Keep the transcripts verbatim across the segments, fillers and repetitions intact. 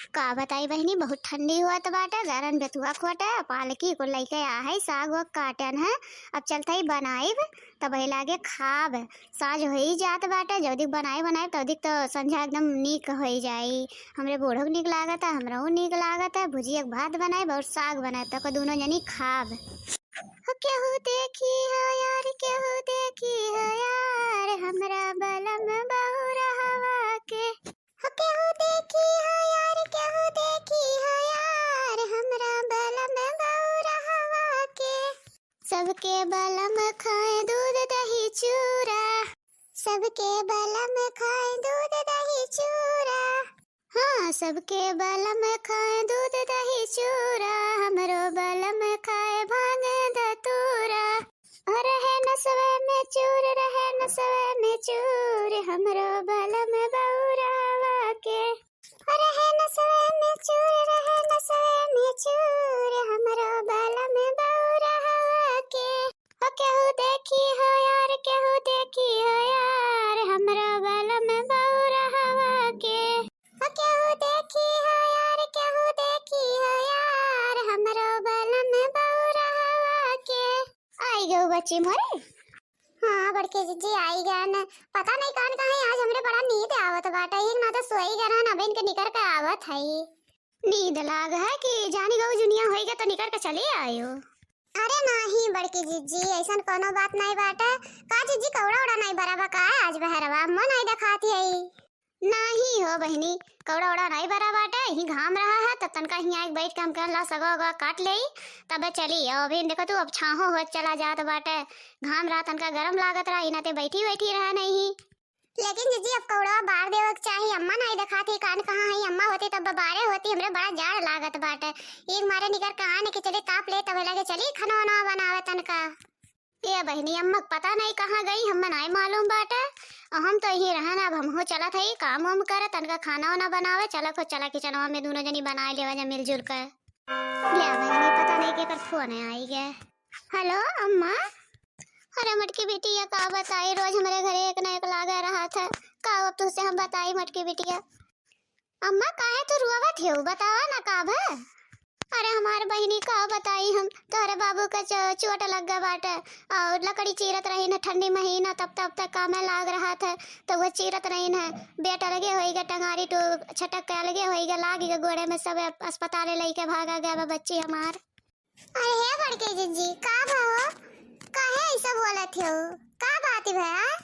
का बताई बहिनी, बहुत ठंडी होत बाटे, गरम बेतुआ खोटे, पालकी को लइके आ है, साग वाग काटन है, अब चलत है बनाइब, तब लागे खाब। साँझ होई जात बाटे, जौदिक बनाई बनाई तौदिक तो संझा एकदम नीक होई जाई। हमरे बूढ़ो के नीक लागत है, हमरहू नीक लागत है। भुजिया के भात बनाइब और साग बनाइब, तब दुनो जनी खाब। हो केहू देखी हो यार, केहू देखी हो यार, हमरा बलम बउरहवा के। हो केहू देखी हो यार, केहू देखी हो यार, हमरा बलम बउरहवा के। सबके बलम खाए दूध दही चूरा, सबके बलम खाए दूध दही चूरा। हाँ, सबके बलम खाए दूध दही चूरा, हमरो बलम खाए भांग धतूरा। रहे नसवे में चूर, रहे नसवे में चूर, हमरो बलम बउरहवा के। रहे नसवे में चूर, रहे नसवे में चूर, हमरो बलम बउरहवा के। हो केहू देखी हो यार, केहू देखी हो यार, हमरो बलम बउरहवा के। हो केहू देखी हो यार, केहू देखी हो यार, हमरो बलम बउरहवा के। आई गयो बच्ची मोरे। हाँ बड़की जिज्जी, आई गन। पता नहीं कान कहाँ आज हमरे बड़ा नींद आवत बाटे, एक ना तो सोई गन, अब इनके निकर के आवत है। नींद लाग है कि जानी गऊ जुनिया होई गए तो निकर के चली आयो। अरे नाही बड़की जिज्जी, ऐसन कोनो बात नहीं बाटे। का जिज्जी, कौड़ा उड़ा नहीं बरा बा का आज बहरवा? अम्मा नहीं देखाती है। नाही हो बहिनी, कौड़ा उड़ा नहीं बरा बाटे, यही घाम रहा है, तब तनका हियाँ एक बैठ के हम कहन ला सगो अगो काट लेई, तबे चली। और अभी देखो तू, अब छाहो हो चला जात बाटे, घाम रहा, तनका गरम लागत रहा, इनाते बैठी बैठी रहा नहीं। लेकिन जिज्जी, अब कौड़वा बार देवे के चाही, अम्मा नहीं देखाती, कान कहाँ है, अम्मा होती तब बारे होती, हमरे बड़ा जाड़ लागत बाटे। एक मारे निकर के आने के चली ताप ले, तबे लगे चली खाना वाना बनावे तनका। ए बहिनी, अम्मा के पता नहीं कहाँ गई, हम्मे नहीं मालूम बाटे। और हम तो यहीं रहन, अब हमहू चलत हई काम वाम करे, तनका खाना वाना बनावे, चला खो चला किचनवा में दुनो जनी बनाए लेवा जा मिलजुल के। ले बहिनी, पता नहीं केकर फोन आई गए। हेलो अम्मा। अरे मटकी बिटिया, का बताई, रोज हमरे घरे एक ना एक लागे रहत है। का अब तुझसे हम बताई मटकी बिटिया? अम्मा, काहे तू रोवत हो? बतावा ना का भा? अरे हमार बहिनी, का बताई हम, तोहरे बाबू के चो-, चोट लग गए बाटे और लकड़ी चीरत रही न ठंडी महीना, तब तब तक कामे लाग रहत है, तो वो चीरत रही न, बेट अलगे होई गए, टंगारी टो छटक के अलगे होई गए, लाग गए गोड़े में, सब अस्पताले लेके भागा गया बा बच्ची हमार। अरे हे बड़के जिज्जी, का भा हो? काहे ऐसा बोलत हो? का बात भा?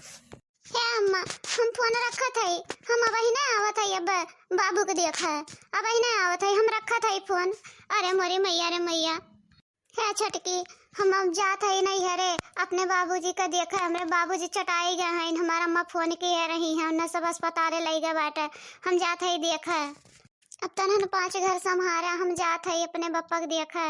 हे अम्मा, हम फोन रखत हई, हम अबहिने आवत हई, अब बाबू के देख है, अबहिने आवत हई, हम रखत हई फोन। अरे मोरी मैया रे मैया। हे छोटकी, हम अब जात हई नैहरे, अपने बाबूजी के देखे, हमरे बाबूजी चटाई गए हैं, हमार अम्मा फोन किए रही हैं, उन्हें सब अस्पताले ले गए बाटे, हम जात हई देखे। अब तनहन पाँच घर सम्हारा, हम जात हई अपने बप्पा के देखे।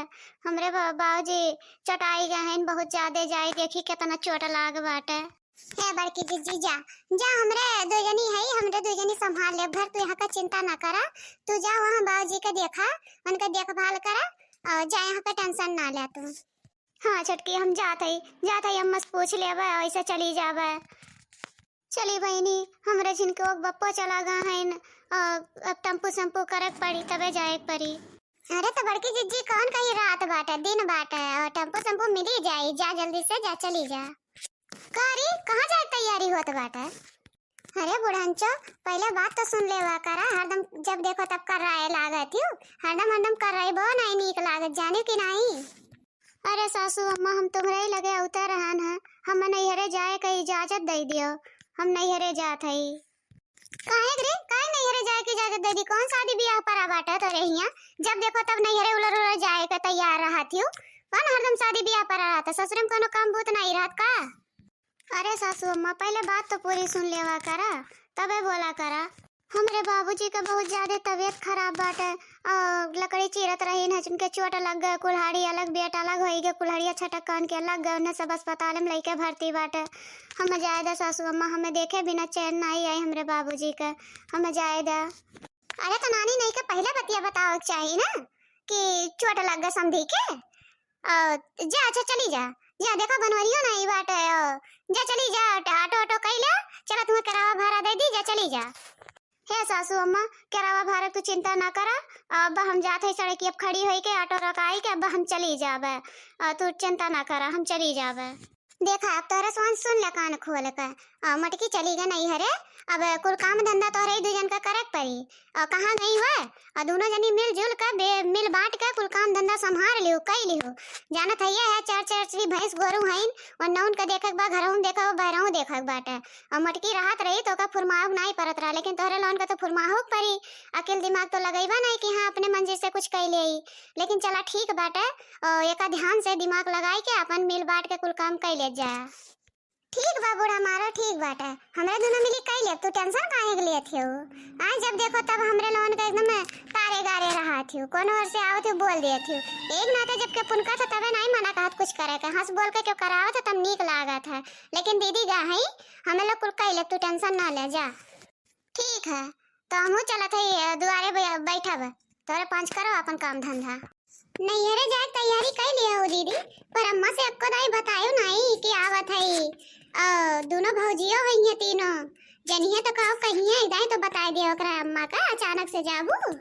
हमरे बा-, बाबूजी चटाई गए हैं, बहुत ज्यादा जाई, देखी केतना चोट लाग बाटे। हे बड़की जिज्जी, जा, जा, हमरे दो जनी हई, हमरे दो जनी सम्हार लेब घर, तू यहाँ का चिंता ना करा। तू जा वहाँ बाबूजी के देखा, उनके देखभाल करा, और जा यहाँ का tension ना ले तू। हाँ छोटकी, हम जात हई, जात हई, अम्मा से पूछ लेबे, ऐसे चली जाबे। चली बहिनी, हमरे झिनके ओक बप्पो चला गा हइन, अ, अब टेम्पू सेम्पू करे के पड़ी, तबे जाए के पड़ी। अरे तो बड़की जिज्जी, कौन कही रात बाटे, दिन बाटे, और टेम्पू सेम्पू मिली जाई, जा जल्दी से जा, चली जा। का रे, कहाँ जाए के तैयारी होत बाटे? अरे बुढ़ंचो, पहले बात तो सुन लेवा करा, हरदम जब देखो तब कर्राए लागत हियो, हरदम हरदम कर्राए बो नहीं नीक लागत, जाने कि नहीं? अरे सासू अम्मा, हम तुम्हरे ही लगे अवते रहन है, हम नैहरे जाए के इजाजत दे दियो, हम नैहरे जात हई। काहे रे, काहे नैहरे जाए के इजाजत दे दी? कौन शादी ब्याह परा बाटे तोरे हियां? जब देखो तब नैहरे उलर उलर जाए के तैयार रहत हियो। कौन हरदम शादी ब्याह परा रहत? ससुरे में कोनो काम बूत नहीं रहत का? अरे सासू अम्मा, पहले बात तो पूरी सुन लेवा करा, तबे बोला करा। हमरे बाबूजी का बहुत ज्यादा तबीयत खराब बाटे, और लकड़ी चीरत रही न, उनके चोट लग गए, कुल्हाड़ी अलग, बेट अलग होई गए, कुल्हाड़िया छटक कान के लग गए, उन्हें सब अस्पताल में लेके भर्ती बाटे। हम जाए दा सासू अम्मा, हमें देखे बिना चैन नहीं आई हमरे बाबूजी के, हम जाए दा। अरे तो नानी नहीं के पहले बतिया बतावे के चाही ना कि चोट लग गए समधी के। अ, जा, अच्छा, चली जा। जा, देखा, बनवरियो ना ई बाटे, अ, जा, चली जा, ऑटो, ऑटो, ऑटो कई ले, चला, तुम्हें किराया भाड़ा दे दी, जा, चली जा। "हे सासू अम्मा, केरावा भरक तू चिंता ना करा, अब हम जात है सड़किया पे खड़ी होई के, ऑटो रकाई के, अब हम चली जाबे, अ, तू चिंता ना करा, हम चली जाबे।" देखा, अब तोहरे स्वान सुन ले कान खोल के, अ, मोटकी चली गए नैहरे, अब कुल काम धंधा तोहरे ही दू जन का करे के पड़ी। अ, कहाँ गई हुए? अ, दोनों जनी मिलजुल के बे-, मिल बांट के कुल काम धंधा संभार लिहू, कई लिहू। जानत है ये है, चार चार ठी भैंस गोरू हईन, उन्नउन के देखे के बा, घरहूँ देखे के बा, बहरहूँ देखे के बाटे। अ, मोटकी रहत रही तो ओका फुरमावे के नाई परत रहा, लेकिन तोहरे लोगन का तो फुरमाहू के पड़ी। अकिल दिमाग तो लगइबा नाई कि हाँ, अपने मंजी से कुछ कई लेई। लेकिन चला ठीक बाटे, अ, एका ध्यान से दिमाग लगाई के अपन मिल बांट के कुल काम कई ले जा। ठीक बा बूढ़ा मारो, ठीक बाटे, हमरे दोनों मिली कई लेब, तू tension काहे के लेत हो? आज जब देखो तब हमरे लोगन के एकदम तारे गारे रहत हो, कोनो ओर से आवत हो बोल देत हो। एक नाते जब के पुनकत है तबे नाई मना कहत कुछ करे के, हंस बोल के क्यों करावत है तब नीक लागत है। लेकिन दीदी गा है, हमें लोग कुल कई लेब, तू tension ना ले जा। ठीक है, तो हमहू चलत हई, अ, दुआरे बै-, बैठब, तोरे पाँच करो अपन काम धंधा। नैहरे जाए के तैयारी कई लिया हो दीदी, पर अम्मा से एक्को दाई बतायो नाई कि आवत हई। अ, दोनों भौजियो हई हैं तीनों, जनिहे तो कहो कहिए दाई तो बताई दिया ओकरा अम्मा का अचानक से जाबू।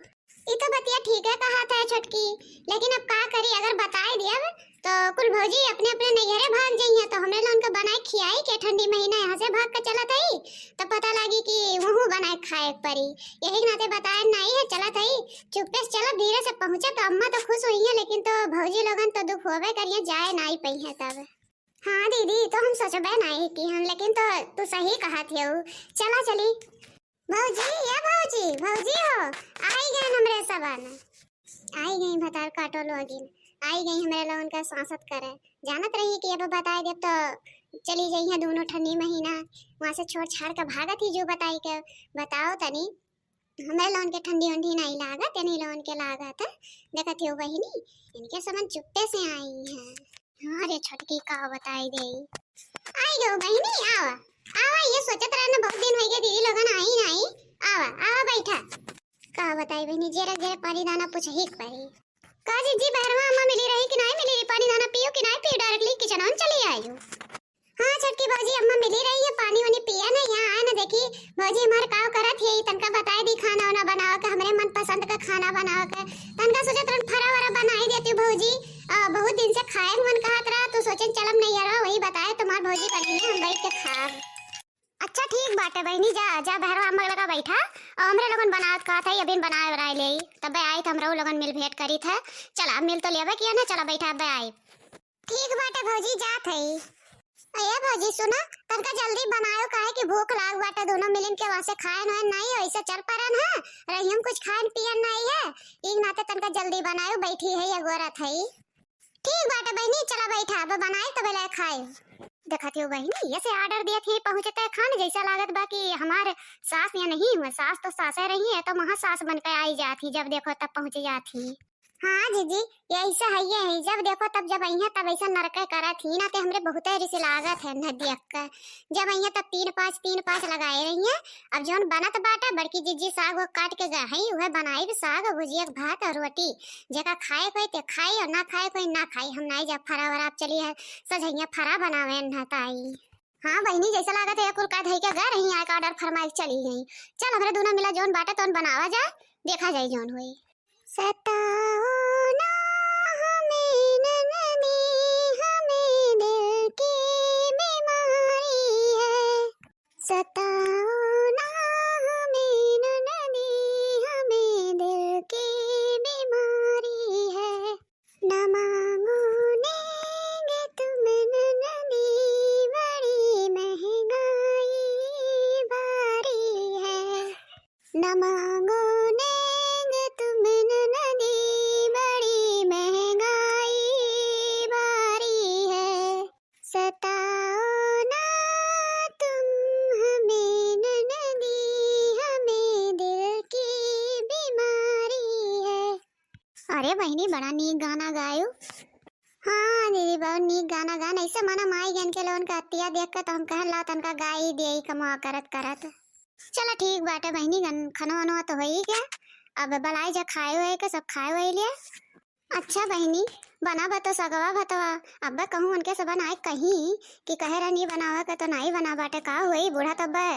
ई तो बतिया ठीक है कहा था छोटकी, लेकिन अब का करी, अगर बताई दिया तो कुल भौजी अपने अपने नैहरे भाग जाइए, तो हमरे लोगन के बनाए खियाई के ठंडी महीना यहाँ से भाग के चलत हई, तो पता लागी कि वहू बनाए खाए के पड़ी। यही के नाते बताए नाई है, चलत हई, चुप्पे से चलब, धीरे से पहुँचब, तो अम्मा तो खुश हुई है, लेकिन तो भौजी लोगन तो दुख होबे करिए, जाए नाई पई है तब। हाँ दीदी, तो हम सोचबे नाई कि हम, लेकिन तो तू सही कहत हऊ, चला चली। भौजी, ए भौजी, भौजी हो, आई गए हमरे सबन। आई गई भतार काटो लोगिन, आई गई हमरे लोगन का सांसत करे। जानत रही कि अब बताए देब तो चली जइहे दोनों ठंडी महीना, वहाँ से छोड़ छाड़ के भागत ही जो बताई के। बताओ तनी, हमरे लोगन के ठंडी उंडी नहीं लागत, इन्हीं लोगन के लागत है। देखत हो बहिनी, इनके समन चुप्पे से आई हैं। हाँ रे छोटकी, का बताई देई। आई गो बहिनी, आवा, आवा, ये सोचत रहना बहुत दिन होइगे दीदी लोगन आई नाई। आवा, आवा बैठा। का बताई बहिनी, जेरा जेरा पानी दाना पूछही के पड़ी। का जीजी, बहरवा अम्मा मिली रही कि नाई मिली रही? पानी दाना पियो कि नाई पियो? Directly kitchen में चली आयु। हाँ छोटकी भौजी, अम्मा मिली रही है, पानी वानी पिया ना, यहाँ आए ना। देखी भौजी हमार काव करत है, तनका बताए दी खाना वाना बनावे के, हमरे मनपसंद का खाना बनावे के। तनका सोचत रहन फरा वरा बनाई देती भौजी, अ, बहुत दिन से खाए के मन कहत रहा, तो सोचन चलब नैहरवा, वही बताए तुम्हार भौजी बनी है, हम बैठ के खाब। अच्छा ठीक बाटे बहिनी, जा, जा बहरवा अम्मा लगा बैठा, और हमरे लोगन बनावत कहत है, अभी बनाए बनाए ले आई, तबे आई तो हमरो लोगन मिल भेंट करी थे। चला मिल तो लेबे किया ना, चला बैठा, अबे आई। ठीक बाटे भौजी, जात हई। ए भौजी सुना, तनका जल्दी बनायो, काहे कि भूख लाग बाटे, दोनों मिलिन के वहाँ से खाए नोए नहीं, वैसे चल परन है, रहियम कुछ खान पियन नहीं है, ई नाते तनका जल्दी बनायो, बैठी है या गोरत हई। ठीक बाटे बहिनी, चला बैठा, अब बनाई तबे ले खाए। देखत हो बहिनी, ये से order दिया थी, पहुँचते खान जैसा लागत बा कि हमार सास या नहीं हुआ, सास तो सासे रही है, तो वहाँ सास बन के आई जात ही, जब देखो तब पहुँच जात ही। हाँ जीजी, ये ऐसा है, ये है, जब देखो तब जब अइहे तब ऐसा नरके करत ही ना, ते हमरे बहुते रिस लागत है न देख के। जब अइहे तब तीन पाँच, तीन पाँच लगाए रही है। अब जौन बनत बाटे, बड़की जीजी साग वो काट के गहई, उहे बनाई साग, भुजिया, भात और रोटी। जेका खाए कोई ते खाई और ना खाए कोई ना खाई। हम नाई जा फरा वरा, अब चली है सजैया फरा बनावे न ताई। हाँ बहिनी, जैसा लागत है कुल का धई के गा रही, आए का order फरमाइश चली गई। चल हमरे दोनों मिला जौन बाटे तौन बनावा जाए, देखा जाए जौन होई। सताओ ना हमें ननदी, हमें दिल की बीमारी है। सताओ ना हमें ननदी, हमें दिल की बीमारी है। न मांगो नेंगे तुम ननदी, बड़ी महंगाई भारी है। न मांगो नेंगे तुम ननदी, बड़ी महंगाई भारी है। सताओ ना तुम हमें ननदी, हमें दिल की बीमारी है। अरे बहिनी, बड़ा नीक गाना गायो। हाँ दीदी, बहुत नीक गाना गान। ऐसे मना माई गन के लोगन का अत्तिया देख के तो हम कहन ला तनका गाई दे कमवा करत करत। चला ठीक बाटे बहिनी, गन खनो वनो तो होई के, अब बलाई जा खाए हुए के, सब खाए हुए लिए। अच्छा बहिनी, बनाबा तो सगवा भतवा। अब्बे कहूँ उनके से बनाए कहीं कि कहे रहे नहीं बनावे के तो नहीं बना बाटे, का होई? बूढ़ा तब्बे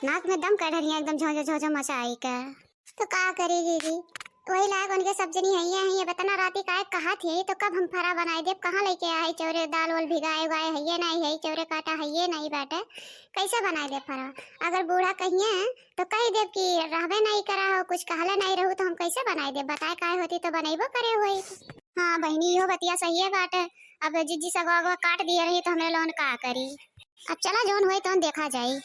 नाक में दम कर रही एकदम झोंझो झोंझो मचाई के। तो का करी दीदी, वही लायक उनके सब जनी हइये हइये। बतना राती काहे कहा थी तो कब हम फरा बनाई देब, कहाँ लेके आई चौरे, दाल वाल भिगाए उगाए हइये नहीं है, चौरे काटा हइये नहीं बाटे, कैसे बनाई देब फरा? अगर बूढ़ा कहिए तो कही देब कि रहबे नहीं करा हो, कुछ कहले नहीं रहू तो हम कैसे बनाई देब? बताए काहे होती तो बनैबो करे होई। हाँ बहिनी, इहो बतिया सहिए बाटे। अब जिज्जी सगवा अगवा काट दिए रही तो हमरे लोगन का करी? अब चला जौन होई तौन देखा जाई।